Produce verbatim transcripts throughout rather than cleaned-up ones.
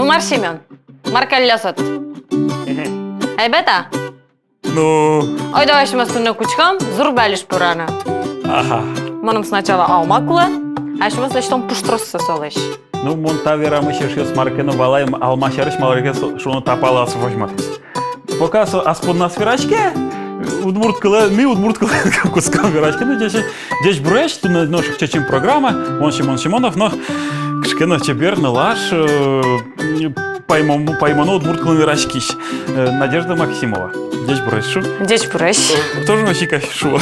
Мар, Семён, мар каллясот? Мгм. Айбет-а? Ну. Ойдо асьмеос туннэ кутском Зур Бялись пыраны. Ага. Мыным сначала алма кулэ, асьмеос лэсьтом пуштроссэ солэсь. Ну, мон та верамысь, эшъёс, мар ке но валай алма сярысь, мар ке со, шуоно, та палаз возьматӥз. Пока со ас понназ вераське, удмурт кылэ, ми удмурт кылэ кутском вераськыны. Ӟеч, ӟечбуресь, туннэ нош ик «Чечым» программа, мон Семён Семёнов, но кыӵе ке но чебер нылаш, э, паймом-, паймоно удмурт кылын вераськись, э, Надежда Максимова. Ӟечбуресь, шу. Ӟечбуресь. Э, тоже васика шуо.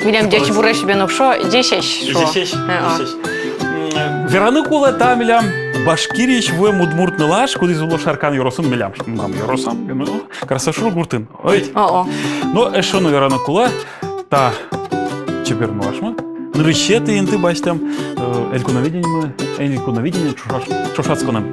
Милям ӟечбуресь бен уг шуо, ӟечесь шуо. Ӟечесь, э, о. Ӟечесь. М, вераны кулэ, та милям Башкириысь вуэм удмурт нылаш, кудӥз уло Шаркан ёросын, милям, мынам ёросам, ну, Карсашур гуртын. Ой. О-о. Но эшшо но вераны кулэ, та чебер нылашмы нырысетӥ инты басьтэм, э, «Элькуновидениемы», «Элькуновидение» ӵошатс-, ӵошатсконын.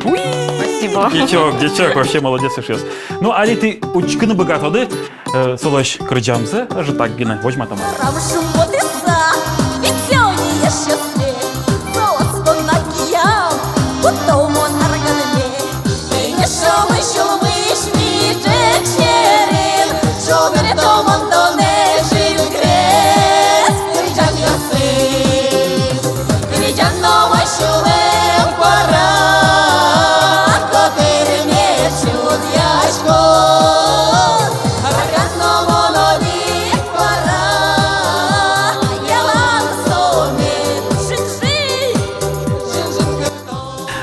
Уи! Спасибо. Ӟечок, ӟечок, вообще молодец, эшъёс. Ну, али тӥ учкыны быгатоды, э, солэсь кырӟамзэ, ӧжытак гинэ, возьматом. Рам шумпотыса, витё ни, эшъёс, ме, соос понна киям, кутом мон арганме. Эн эшшо мыйысь улмысь ми ӝӧк сьӧрын, шугыртом мон тонэ жингрес кырӟанъёсын. Кырӟан но мон сюлэм пӧра, котырмес сюдъясько. Арганъёс но мон одӥг пӧра, ялан со мед жик-жик, жик-жик кырто.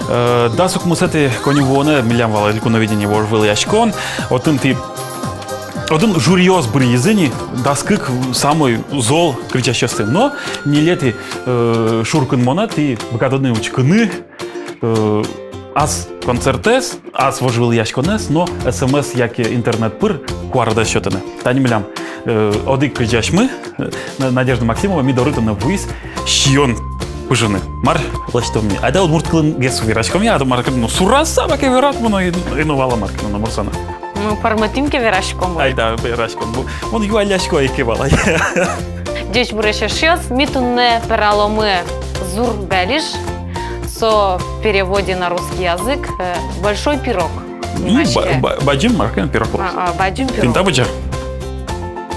Э, дас укмысэтӥ коньывуонэ милям вал «Элькуновидение» вожвылъяськон. Отын тӥ, отын жюриос быръизы ни дас кык самой зол кырӟасьёсты. Но ньылетӥ, э, шуркынмонэ тӥ быгатоды учкыны, э, ас концертэз, ас вожвылъяськонэз но СМС яке интернет пыр куарадэс сётыны. Тани милям, э, одӥг кырӟасьмы, э, На-, Надежда Максимова ми доры туннэ вуиз сиён пыжыны. Мар лэсьтом ми? Айда удмурт кылын гес вераськом я, а то мар ке но сураса бакель верат мон, ин-, ин-, вала мар ке но, номыр сана. Ну, пӧрмытӥм ке, вераськом. Айда, вераськом. Бу-, мон юаллясько ай ке, валай. Ӟечбуресь, эшъёс, ми туннэ пӧраломы Зур Бялись, со в переводе на русский язык, э, большой пирог. Ну, нимаське. Ба-, ба-, бадӟым мар ке но пирог. А, а, бадӟым пирог. Тӥни та бадӟым.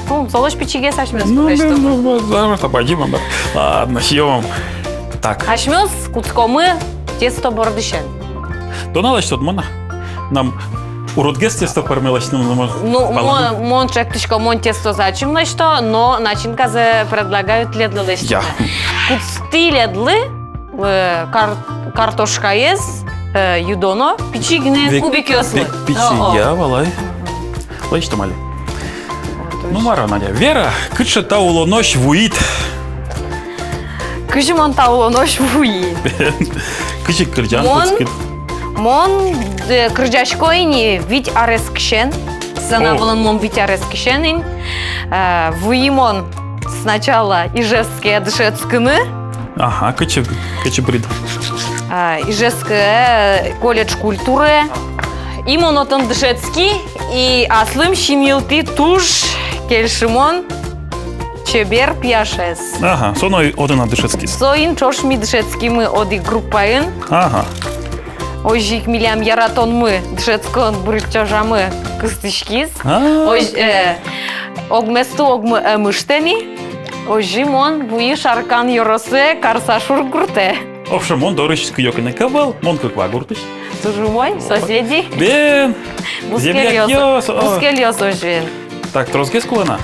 Ну, солэсь пичигес асьмеос. Ну, пыртӥськом. Ну, ну, ну, да, да, бадӟым, а, да. Ладно, съём. Так. Асьмеос кутскомы тесто бордысен. Тон-а лэсьтод, мон-а? Мынам уродгес тесто пӧрме лэсьтыны, но мон... Ну, палан. Мон, мон чектӥсько, мон тестозэ ачим лэсьто, но начинказэ предлагаю тӥледлы лэсьтыны. Я. Кутс тӥледлы, э, кар-, картошкаез, э, юдоно пичи гинэ кубикъёслы. Век пичи. О, о. Я, валай. Лэсьтом али. Ну, мар-о, Надя, вера, кыӵе та улонозь вуид? Кызьы мон та улонозь вуи? Кызьы кырӟан кутскид? Мон, э, кырӟасько ини вить арескысен. Сцена вылын мон вить арескысен ини. Э, вуи мон сначала Ижевске дышетскыны. Ага, кыӵе, кыӵе бред? А, Ижевске, э, колледж культуры. И мон отын дышетски, и аслым синйылтӥ туж кельшымон чебер пияшез. Ага, со но отын-а дышетскиз? Соин ӵош ми дышетскимы одӥг группаын. Ага. Озьы ик милям яратонмы, дышетскон бырйыт ӵошамы кыстӥськиз. А. Озь-, э, огместы огмы ӧм ыштэ ни. Озьы мон вуи Шаркан ёросэ, Карсашур гуртэ. Вообще, мон дорысь кыдёкын ик ӧвӧл, мон Кыква гуртысь. Туж умой, соседи. Бен. Бускельёс, землякъёс, о. Бускельёс озьы. Так, тросгес кулэ на?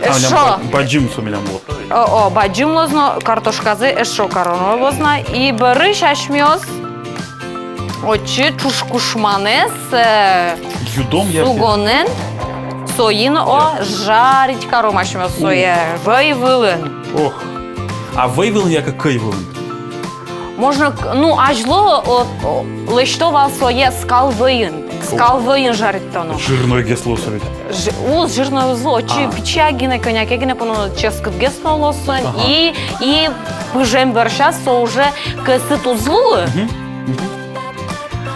Эшшо. А, милям ба-, бадӟым со милям луоз. О, о, бадӟым луоз но, картошказэ эшшо кароно луоз на. И бӧрысь асьмеос отчы ӵушкушманэз, э, юдом яке сугонэн, соин, о, жарить каром асьмеос сое вӧй вылын. Ох. А вӧй вылын яке кӧй вылын? Можно к-, ну, азьло, о, о, лэсьто вал сое скал вӧйын. Скал вӧйын жарить кароно. Жирнойгес луоз ведь. Жи-, уз, жирной уз лу, отчы пичи гинэ, кӧня ке гинэ поно, ческытгес но луоз со. Ага. И, и пыжем бӧрсяз со уже кӧсыт уз луы. Мгм. Мгм.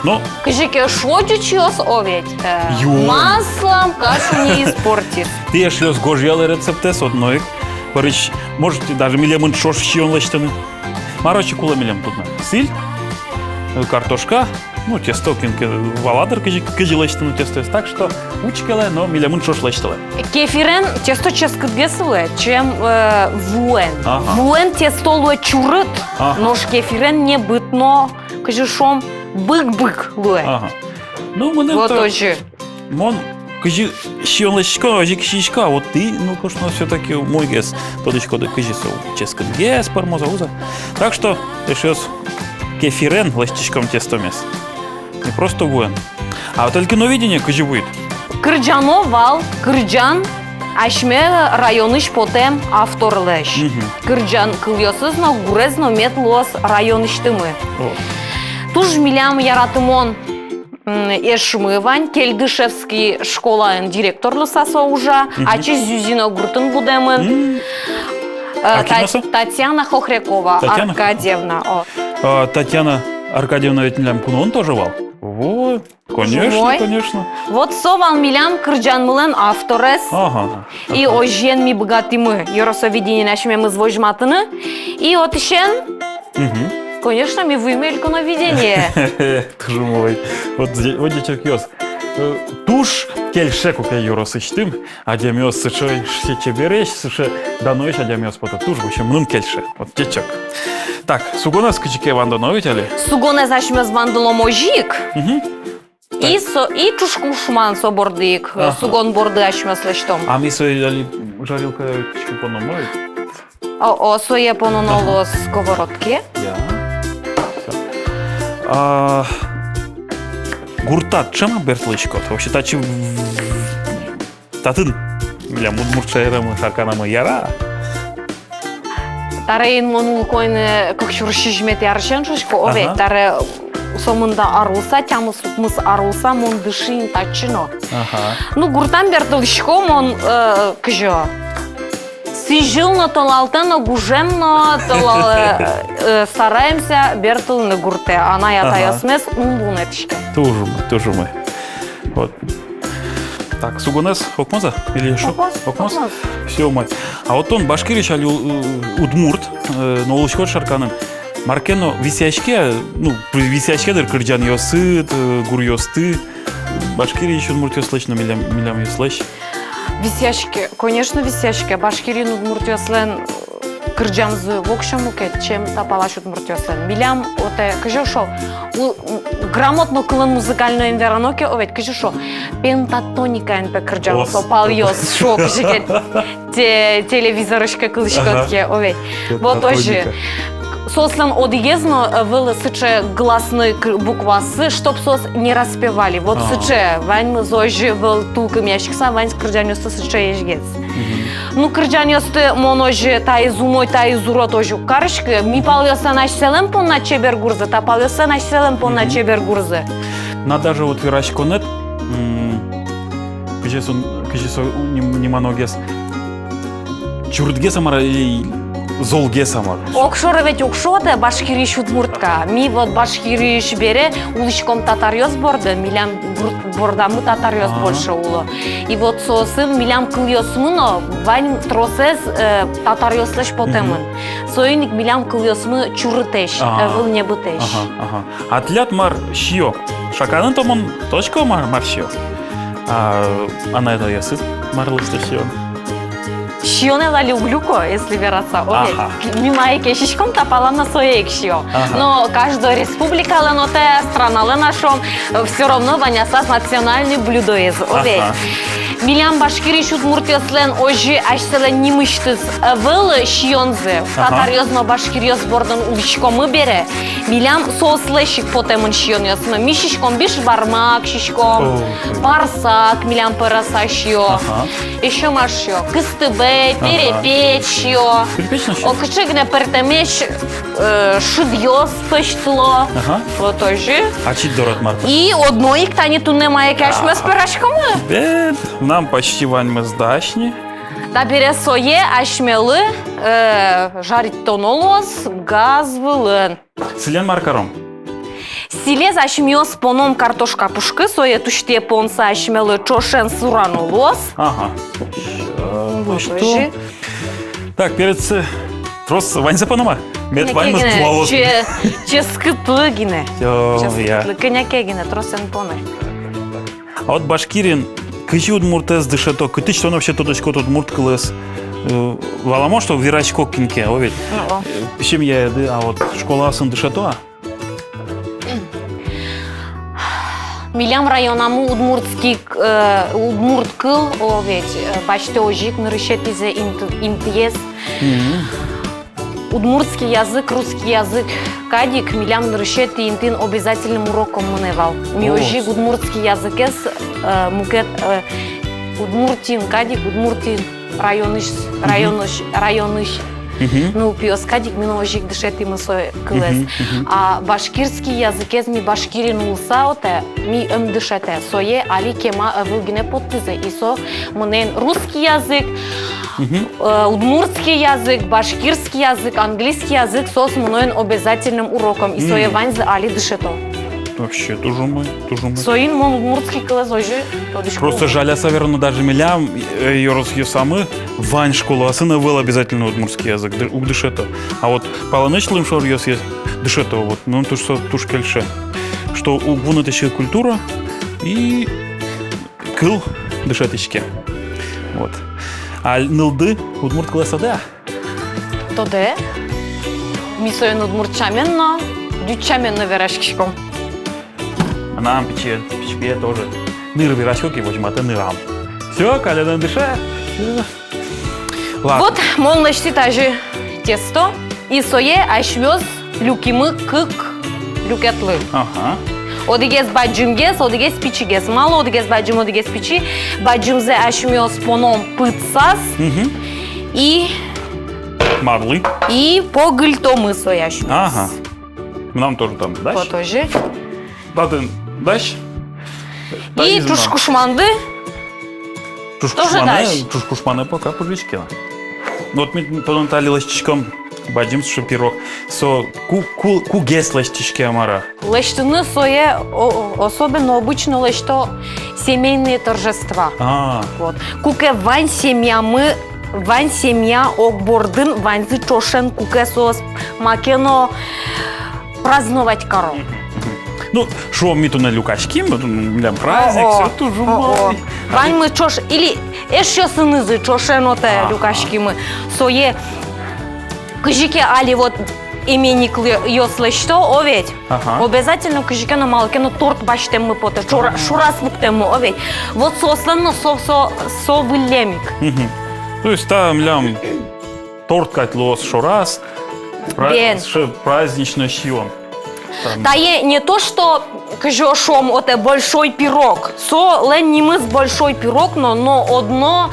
Но. Кызьы ке шуо ӟучъёс, о ведь, э, юо. Маслом кашу не испортишь. Тӥ, эшъёс, гожъялэ рецептэз, одно ик. Пӧрысь, можете даже милемын ӵош сиён лэсьтыны. Мар отчы кулэ милем туннэ? Сӥль? э, картошка, ну, тесто, кин ке вала дыр, кызьы, кызьы лэсьтыны тестоез. Так что учкелэ но милемын ӵош лэсьтэлэ. Кефирен тесто ческытгес луэ, чем, э, вуэн. Ага. Вуэн тесто луэ чурыт, ага, нош кефирен небыт но, кызьы шуом, бык-бык луэ. Ага. Ну, мыным вот то озьы. Мон кызьы сиён лэсьтӥсько, озьы ик сисько, а вот тӥ, ну, кошно, всё-таки умойгес тодӥськоды, кызьы со ческытгес пӧрмоз-а, уз-а. Так что, эшъёс, кефирен лэсьтӥськом тестомес. Не просто вуэн. А вот только но видение кызьы вуид. Кырӟано вал, кырӟан асьме районысь потэм авторлэсь. Мгм. Кырӟан кылъёсыз но, гурез но мед луоз районысьтымы. О. Туж милям яратымон м, эшмы вань, Кельдышевский школаын директор луыса со ужа, мгм, ачиз Зюзино гуртын будэмын. М. Э, а кин Та-, со? Татьяна Хохрякова, Татьяна? Аркадьевна, о. А, Татьяна Аркадьевна ведь милям куноын тоже вал. Вот, конечно, умой. Конечно. Вот со вал милям кырӟанмылэн авторез. Ага. И ага, озьыен ми быгатӥмы ёросовидениен асьмемыз возьматыны. И отысен Мгм. Конечно, ми вуимы Элькуновидение. Туж умой. Вот ӟе-, вот ӟечокъёс. Э, туж кельше, куке ёросысьтым адямиос сыӵе, сыӵе чебересь, сыӵе даноесь адямиос потэ. Туж, в общем, мыным кельше. Вот ӟечок. Так, сугонэз кызьы ке вандоно ведь али? Сугонэз асьмеос вандылом озьы ик. Мгм. И со, и ӵушкушман со борды ик, ага, сугон борды асьмеос лэсьтом. А ми сое али жарилкае кыӵе ке поном, ой? О, о, сое пононо луоз сковородкае. Я. Всё. А, гуртад ӵем-а бертылӥськод? Вообще татчы Татын милям удмурт шаерамы, Шарканамы яра. Таре ини мон улӥсько ини кык сюрс сизьыметӥ арысен, шуисько, о ведь, ага, таре сомында арлыса, тямыс-укмыс арлыса мон дыши ини татчы но. Ага. Ну, гуртам бертылӥсько мон, э, кызьы. Сӥзьыл но толалтэ но, гужем но толалтэ, э, э, стараемся бертылыны гуртэ. Анай-атайёсмес ум вунэтӥське. Туж умой, туж умой. Вот. Так, сугонэз окмоз-а? Или ещё? Окмоз, окмоз? Окмоз. Всё, мать. А вот тон Башкириысь али у-, удмурт, э, но улӥськод Шарканын. Мар ке но висъяське, ну, висъяське дыр кырӟанъёсыд, э, гуръёсты. Башкириысь удмуртъёслэсь но милям, милямъёслэсь. Висъяське, конечно, висъяське. Башкириын удмуртъёслэн кырӟамзы воксё мукет, чем та палась удмуртъёслэн. Милям отэ, кызьы шуо, у-, м, грамотно кылын музыкальноен верано ке, о ведь, кызьы шуо, пентатоникаен, пе, кырӟало со палъёс, шуо, кызьы ке те-, телевизорысь ке кылӥськод ке, о ведь. Пентатоника. Вот озьы. Соослэн одӥгез но, э, ӧвӧл сыӵе гласной к-, букваосы, чтоб соос не распевали. Вот сыӵе, ваньмыз озьы ӧвӧл тулкымъяськыса, вань кырӟанъёссы сыӵеесь гес. Мгм. Ну, кырӟанъёсты мон озьы, таиз умой, таиз урод, озьы уг кариськы. Ми палъёслэн асьсэлэн понна чебер гурзы, та палъёслэн асьсэлэн понна чебер гурзы. На даже вот вераськонэд, м, кызьы со, кызьы со ним-, ниманогес. Чурытгес-а мар, и золгес-а мар? Огшоры ведь уг шуо та Башкириысь удмуртка. Ми вот Башкириысь бере улӥськом татаръёс борды, милям гурт бордамы татаръёс больше уло. И вот соосын милям кылъёсмы но вань тросэз, э, татаръёслэсь потэмын. Соин ик милям кылъёсмы чурытэсь, э, ӧвӧл небытэсь. Ага, ага. А тӥляд мар сиё? Шарканын тон, мон тодӥсько, мар, мар сиё. А анай-атайёсыд мар лэсьто сиён? Сиёнэз али уг люко, если вераса, о ведь. Ага. Ми мае ке сиськом, та палан но сое ик сиё. Ага. Но каждой республикалэн, отэ, страналэн, а шуом, э, всё равно вань аслаз национальной блюдоез, о ведь. Ага. Милям Башкириысь удмуртъёслэн озьы асьсэлэн нимысьтыз, э, ӧвӧл сиёнзы. Ага. Татаръёс но башкиръёс бордын улӥськомы бере, милям соослэсь ик потэмын сиёнъёсмы. Ми сиськом бишбармак, сиськом, о, парсак, милям пӧраса сиё. Ага. Ещё мар сиё? Кыстыбей, перепеч сиё. Перепеч но сиё? О, кыӵе гинэ пӧртэмесь, э, шыдъёс пӧзьтыло. Ага. Вот озьы. Ачид дорад мар-а? И одно ик тани туннэ мае ке асьмеос пӧраськомы. Бен, мынам почти ваньмыз дась ни. Табере сое асьмелы, э, жарить тоно луоз газ вылын. Сӥлен мар каром? Сӥлез асьмеос поном картошка пушкы, сое тусьтэ понса асьмелы ӵошен сурано луоз. Ага. Ща, ну что? Так, перецсэ Трос ваньзэ поно-а? Мед ваньмыз пуалоз. Че-, ческытлы гинэ. Ё, я. Ческытлы, кӧня ке гинэ, трос эн поны. А вот Башкириын кызьы удмуртэз дышето, кытысь тон вообще тодӥськод удмурт кылэз? Э, валамон, что верасько кин ке, о ведь? Ну, о. Э, семьяды, а вот школаосын дышето-а? Милям районамы удмуртский, э, удмурт кыл, о ведь, э, басьтэ озьы ик нырысетӥзэ инт-, интыез. Мгм. Удмуртский язык, русский язык кадь ик милям нырысетӥ интыын обязательным уроком мынэ вал. Ми озьы ик удмуртский языкез, э, мукет, э, Удмуртиын кадь ик, Удмуртиын районысь, районысь, районысь нылпиос кадь ик ми но озьы ик дышетӥмы со кылэз. Мгм, мгм. А башкирский языкез ми Башкириын улыса отэ, ми ӧм дышетэ. Сое али кема ӧвӧл гинэ поттӥзы. И со мынэ ин русский язык, э, удмуртский язык, башкирский язык, английский язык, соос мынэ ин обязательным уроком. И сое ваньзы али дышето. Вообще, туж умой, туж умой. Соин мон удмуртский кылэз озьы тодӥсько. Просто жаляса верано, даже милям, э, ёросъёсамы вань школаосын ӧвӧл обязательно удмуртский язык, ды-, уг дышето. А вот палэнысь лымшоръёсъя дышето, вот, ну, туж со, туж кельше. Что уг вунэтӥськы культура и кыл дышетӥське. Вот. А нылды удмурт кылэз тодэ-а? Тодэ. Ми соин удмурт сямен но, ӟуч сямен но вераськиськом. Мынам пичи, пичи пие тоже. Ныр верасько ке, возьматэ нырам. Всё, каллен дыше. Всё. Ладно. Вот мон лэсьтӥ тазьы тесто, и сое асьмеос люкимы кык люкетлы. Ага. Одӥгез бадӟымгес, одӥгез пичигес. Малы одӥгез бадӟым, одӥгез пичи? Бадӟымзэ асьмеос поном пыдсаз. Мгм. И марлы? И погыльтомы сое асьмеос. Ага. Мынам тоже там дась. Вот озьы. Татын дась. И туж кушманды. Туж кушманэ, туж кушманэ пока пыжиське на. Ну вот ми тонэн тали лэсьтӥськом бадӟым сыӵе пирог. Со ку-, ку-, кугес лэсьтӥське, а мар-а? Лэсьтыны сое, о-, о-, особенно обычно лэсьто семейные торжества. А. Вот. Куке вань семьямы, вань семья ог бордын, ваньзы ӵошен, куке соос маке но праздновать каро. Мгм, мгм. Ну, шуом, ми туннэ люкаським, вот, м, милям праздник, о, о, всё, туж умой. О, о. Ваньмы ӵош, или эшъёсынызы ӵошен отэ люкаськимы. Ага. Сое кызьы ке али вот именинникъёс лэсьто, о ведь? Ага. Обязательно кызьы ке но малы ке но торт басьтэммы потэ, шура-, ага, шораз пуктэммы, о ведь? Вот соослэн но со, со, со выллем ик. Мгм. То есть та милям торт кадь луоз шораз, пра-, бен, сыӵе праздничной сиён. Там. Тае не то, что, кызьы шуом, отэ большой пирог. Солэн нимыз большой пирог, но, но одно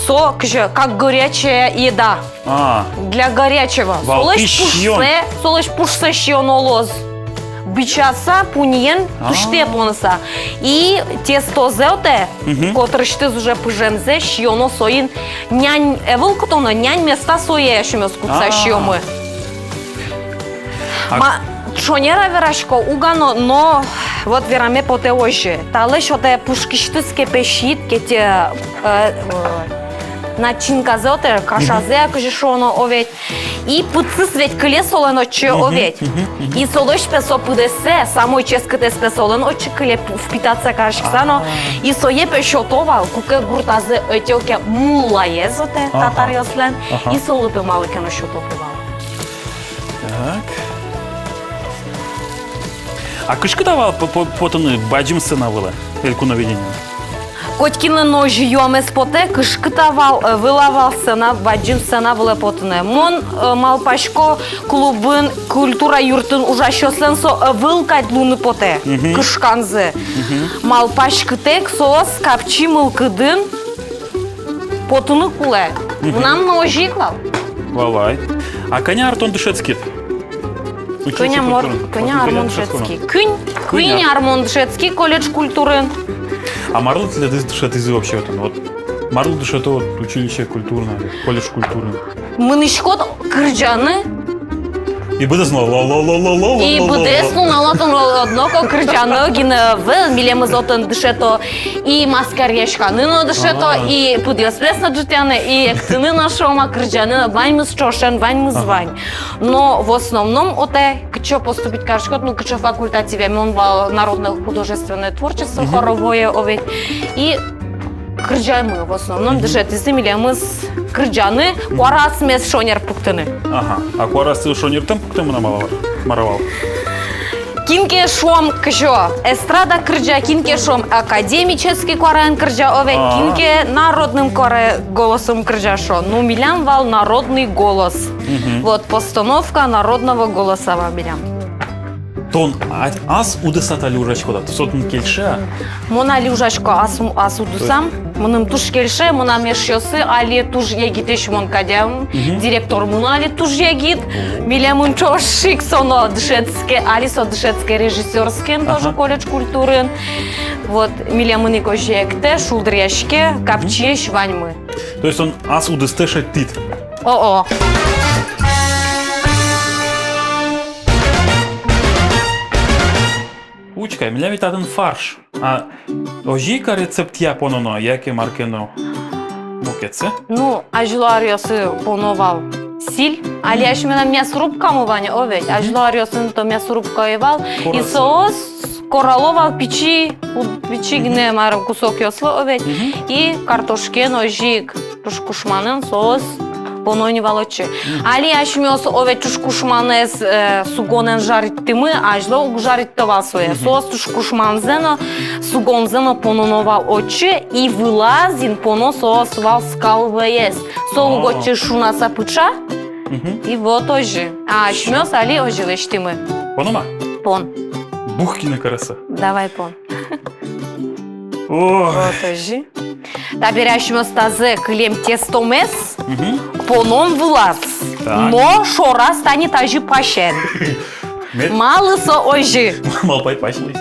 со, кызьы, как горячая еда. А. Для горячего. Валтӥсь сиён. Солэсь пушсэ, солэсь пушсэ сиёно луоз. Бичаса, пуньыен, а, пуштэ поныса. И тестозэ отэ, мгм, котырысьтыз уже пыжемзэ сиёно соин. Нянь, э, ӧвӧл кутоно, нянь места сое асьмеос кутса сиёмы. А. Ма, шонер-а верасько, уг-а но, но вот вераме потэ озьы. Талэсь отэ пушкысьтыз ке пе сиид ке, те, э, э, начинказэ отэ, кашазэ, мгм, кызьы шуоно, о ведь. И пыдсыз ведь кыле солэн отчы, о ведь. Мгм, мгм, мгм. И солэсь пе со пыдэссэ, самой ческытэз пе солэн отчы кыле, п-, впитаться кариськыса но. А. И сое пе сёто вал, куке гуртазы ӧтё ке муллаез отэ, ага, татаръёслэн. Ага. И солы пе малы ке но сёто пе вал. Так. А кышкыт-а вал по-, по-, потыны бадӟым сцена вылэ, Элькуновидение? Котькинлэн но озьы юамез потэ, кышкыт-а вал, э, ӧвӧл-а вал сцена, бадӟым сцена вылэ потыны. Мон, э, малпасько, клубын, культура юртын ужасьёслэн со ӧвӧл кадь луыны потэ, мгм, кышканзы. Мгм. Малпаськытэк соос капчи мылкыдын потыны кулэ. Мгм. Мынам но озьы ик вал. Валай. А кӧня ар тон дышетскид? Училище культурын. Кӧня мар-, кӧня ар мон дышетски? Куинь, куинь ар мон дышетски колледж культурын. А марлы тӥледыз дышетӥзы вообще отын? Вот марлы дышето вот училище культурын, колледж культурын? Мынӥськод кырӟаны, И быдэс нунал ло-ло-ло-ло-ло-ло-ло-ло. И быдэс нунал отын одно ик кырӟаны гинэ ӧвӧл, милемыз отын дышето, и маскаръяськыны но дышето, и пыдъёслэсь но ӝутъяны, и эктыны но, шуом-а, кырӟаны но, ваньмыз ӵошен, ваньмыз вань. Но в основном отӥ кытчы поступить кариськод, ну, кыӵе факультативе, мон вал народно-художественное творчество, хоровое, о ведь. И кырӟамы, в основном, дышетӥзы милемыз кырӟаны, куараосмес шонер пуктыны. Ага. А куараосты шонертэм пуктэмын-а, мар-а вал? Мар-а вал? Кин ке, шуом, кызьы эстрада кырӟа, кин ке, шуом, академический куараен кырӟа, о ведь, кин ке народным куараен, «Голосом» кырӟа, шуо. Ну, милям вал «Народный голос». Мгм. Вот, постановка «Народного голоса» вал милям. Тон а-, ас удысад али ужаськод-а? Со тыныд кельше-а? Мон али ужасько ас, ас удысам. Мыным туж кельше, мынам эшъёсы али туж егитэсь, мон кадь ум. Мгм. Директормы но али туж егит. О. Милемын ӵош ик со но дышетске, али со дышетске режиссёрскийын, тоже колледж культурын. Вот, милемын ик озьы эктэ, шулдыръяське, капчиесь ваньмы. То есть тон ас удыстэ шедьтӥд? О-о. Учкы ай, милям ведь татын фарш. А озьы ик-а рецептъя пононо, яке мар ке но мукетсэ? Ну, азьло аръёсы поно вал силь. Али асьмелэн мясорубкамы вань, о ведь. Мгм. Азьло аръёсын то мясорубка ӧй вал. И соос корало вал пичи, у-, пичи гинэ, мар-а, кусокъёслы, о ведь. Мгм. И картошкаен озьы ик. Ӵушкушманэн соос поно ни вал отчы. Мгм. Али асьмеос, о ведь, ӵушкушманэз, э, сугонэн жарить тӥмы, азьло уг жарить то вал сое. Мгм. Соос ӵушкушманзэ но, сугонзэ но пононо вал отчы, и вылаз ин поно соос вал скал вӧез. Со уг отчы шунаса пыӵа. Мгм. И вот озьы. А асьмеос али озьы лэсьтӥмы. Поном-а? Пон. Бух гинэ караса. Давай, пон. О. Вот озьы. Табере асьмеос тазэ кылем тестомес поном вылаз. Так. Но шораз тани тазьы пасен. Мед- Малы со озьы? Малпай пась луиз.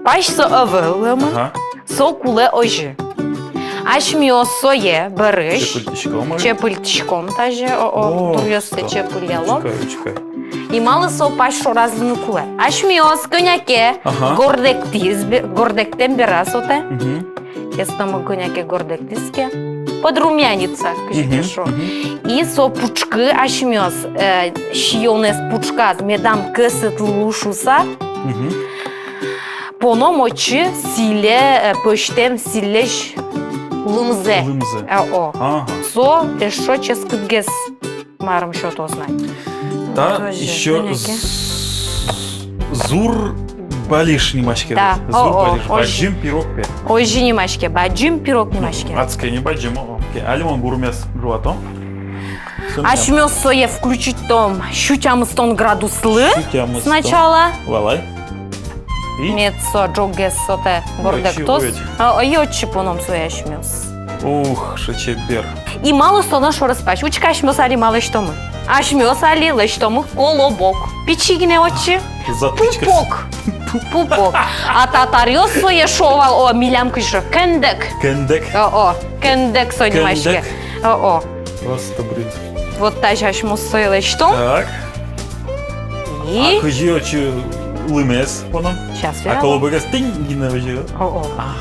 Пась со ӧвӧл, лэм. Ага. Со кулэ озьы. Асьмеос сое бӧрысь чепыльтӥськом озьы. Чепыльтӥськом тазьы, о-о, туръёссэ чепыльялом. Учкы ай, учкы ай. И малы со пась шораз луыны кулэ? Асьмеос кӧня ке гордэктӥз бе-, гордэктэм бераз отэ. Мгм. Тестомы кӧня ке гордэктӥз ке, подрумянится, кызьы ке шуо. Мгм. И со пушкы асьмеос, э, сиёнэз пушказ медам кӧсыт луы шуса. Мгм. Поном отчы силе, э, пӧзьтэм силелэсь лымзэ. Лымзэ. Э, о. Ага. Со эшшо ческытгес марым сётоз на. Та ещё з-, зур балиш нимаське. Да. Зур балиш. О-о, озьы. Бадӟым пирог пе. Озьы нимаське, бадӟым пирог нимаське. Адске ни бадӟым, о-о. Окей, али мон гурмес ӝуатом. Асьмеос сое включить каром сю тямыстон градуслы. Сю тямыстон. Сначала. Валай. И? Мед со ӝоггес сотэ гордэктоз. Ой, ой. А, ой, отчы поном сое асьмеос. Ух, сыӵе чебер. И малы со но шораз пась? Учкы, асьмеос али ма лэсьтомы? Асьмеос али лэсьтомы колобок. Пичи гинэ отчы. Затычка. Пупок. Пупок. А татаръёс сое шуо вал, о, милям кызьы шуо, кендэк. Кендэк. О-о, кендэк со нимаське. Кендэк. О-о. Просто бред. Вот тазьы асьмеос сое лэсьтом. Так. И? А кызьы отчы лымез поном? Сейчас. А колобогез тӥнь гинэ озьы. О-о. А.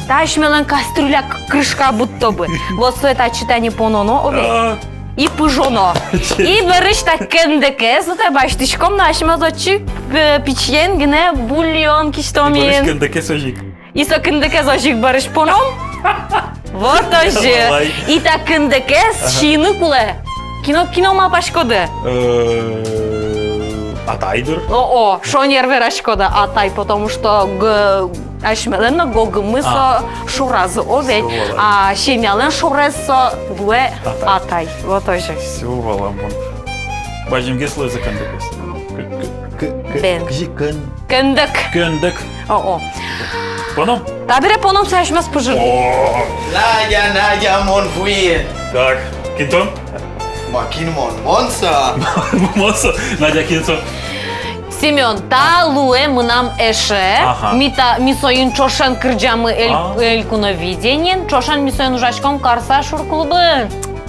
Та асьмелэн кастрюля к-, крышка будто бы. Вот сое татчы тани пононо, о ведь. А. И пыжоно. И бӧрысь та кендэкез, вот, басьтӥськом но асьмеос отчы, э, пичиен гинэ бульон кисьтом ини. И бӧрысь кендэкез озьы ик. И со кендэкез озьы ик бӧрысь поном. Вот озьы. Давай. И та кендэкез сиыны кулэ. Кино, кино малпаськоды? Э, атай дыр. О-о, шонер вераськоды, атай, потому что г-, асьмелэн но гогымы со шораз, о ведь. Всё, валай. А семьялэн шорез со луэ атай. Атай. Вот озьы. Всё, валамон. Бадӟымгес луэ со кендэкез. К-, к-, к-, к-, бен. Кызьы кен-, кендэк. Кендэк. О-о. Поном? Табере поном сое асьмеос пыжыны. О. Надя, Надя, мон вуи. Так, кин тон? Ма кин мон? Мон со. Мон со. Надя, кин со? Семён, та луэ мынам эше. Ага. Ми та, ми соин ӵошен кырӟамы эль-, а, Элькуновидениын, ӵошен ми соин ужаськом «Карсаш» шур клубын.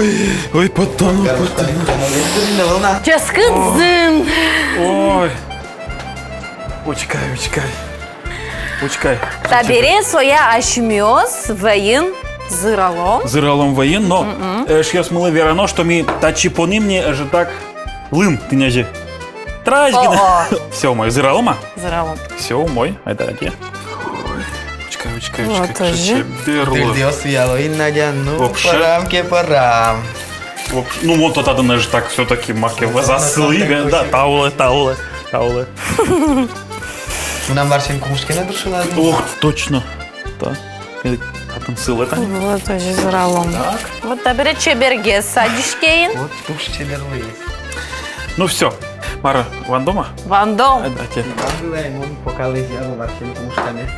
Ой, ой, поттоно, поттоно. Ческыт зын. Ой. Учкы ай, учкы ай. Учкы ай. Табере сое асьмеос вӧйын зыралом. Зыралом вӧйын, но, э, эшъёсмылы верано, что ми татчы поным ни ӧжытак лым тӥни озьы. Трась гинэ. О-о. Всё, умой, зыралом-а? Зыралом. Всё, умой, айда, айда. Учкы ай, учкы ай, учкы ай. Вот тоже. Чебер луэ. Тырдыос уяло ини, Надя, ну, вообще. Пӧрам ке, пӧрам. Вообще, ну, вот татын ӧжытак всё-таки маке вӧзаз сылӥ, да, тау луэ, тау луэ, тау луэ. Мынам варсен кумышкеме дыр шуылӥ. Ох, точно. Да. Э, татын сылэ тани. Вот, озьы зыралом. Так. Вот табере чебергес адӟиське ини. Вот туж чебер луиз. Ну всё. Мар-а, вандом-а? Вандом. Э, да, те. Вандылэ, мон пока лэзьяло варсен кумышкамес.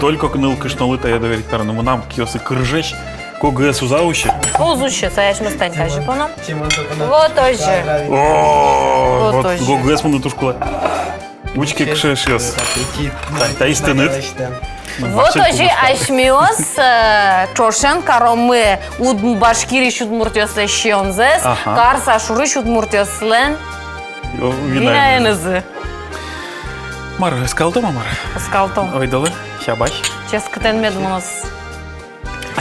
Только ныл кышнолы тае доверить кароно. Мынам киосы кырӟесь, когыез уз-а усе? Уз усе, сое асьмеос тани тазьы поном. Вот озьы. О, вот озьы. Когыез мыным туж кулэ. Учке, кыӵе эшъёс. Та, таиз тыныд. Вот озьы асьмеос, э, ӵошен каромы уд-, Башкириысь удмуртъёслэсь сиёнзэс, ага, Карсашурысь удмуртъёслэн винаенызы. Мар, оскалтом-а, мар? Оскалтом. Ойдолэ, сябась. Ческытэн мед мыноз.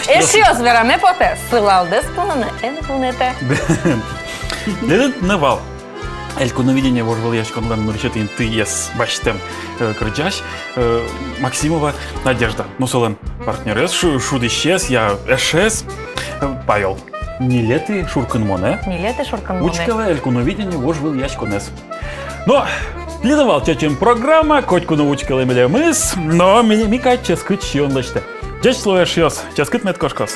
Эшъёс, вераме потэ, сылалдэс пуныны эн вунэтэ. Тӥляд но вал. «Элькуновидение» вожвылъяськонлэн нырысетӥ интыез басьтэм, э, кырӟась, э, Максимова Надежда. Но солэн партнёрез, шу-, шудӥсез, я, эшез, э, Павел. Ньылетӥ шуркынмонэ. Ньылетӥ шуркынмонэ. Учкелэ «Элькуновидение» вожвылъяськонэз. Но тӥледлы вал чечым программа, котьку но учкелэ милемыз, но ми, ми кадь ческыт сиён лэсьтэ. Ӟеч луэ, эшъёс, ческыт мед кошкоз.